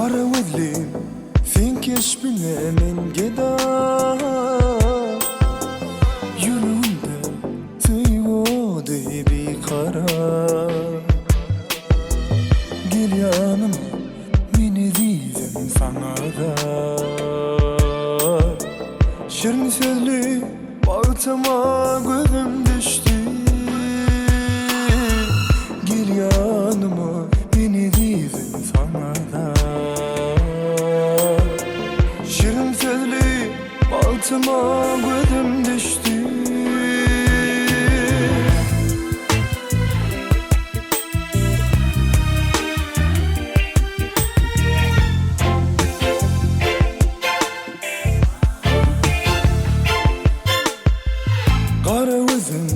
Gara gözlim seň keşbiňe men geda Ýüregimde söýgi ody bikarar Gel ýanyma men ezizim saňa zar Şirin sözli bagtyma gözüm düşdi Gel ýanyma men ezizim saňa zar Şirin sözli bagtyma gözüm düşdi. Gara gözüň,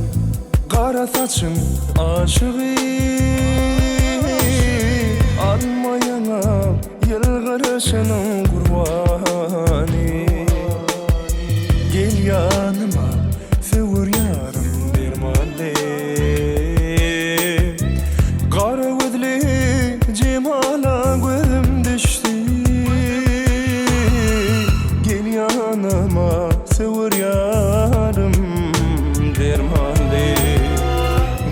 gara saçyň aşygy Alma ýaňak ýylgyryşynyň gurbany Gel ýanyma söwer ýarym dermanly Gara gözli jemala gözüm düşdi Gel ýanyma söwer ýarym dermanly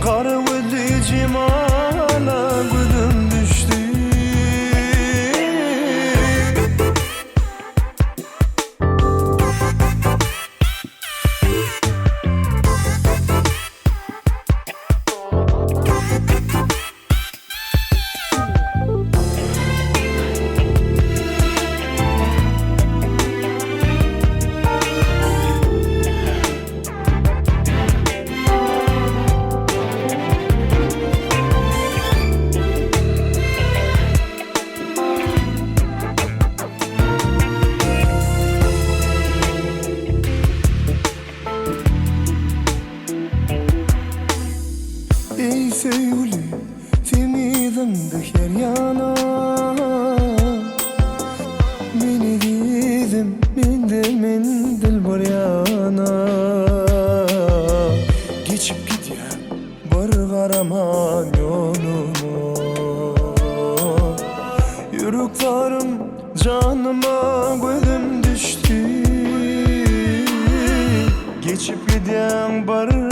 Gara gözli jemala gözüm düşdi. Eý söýgüli, seň yzyňda her ýana Men ezizim, mende menzil bir ýana Geçip gidýän bir garaman ýoluma Ýürek zarym Janyma gözüm düşdi. Geçip gidýäň bir.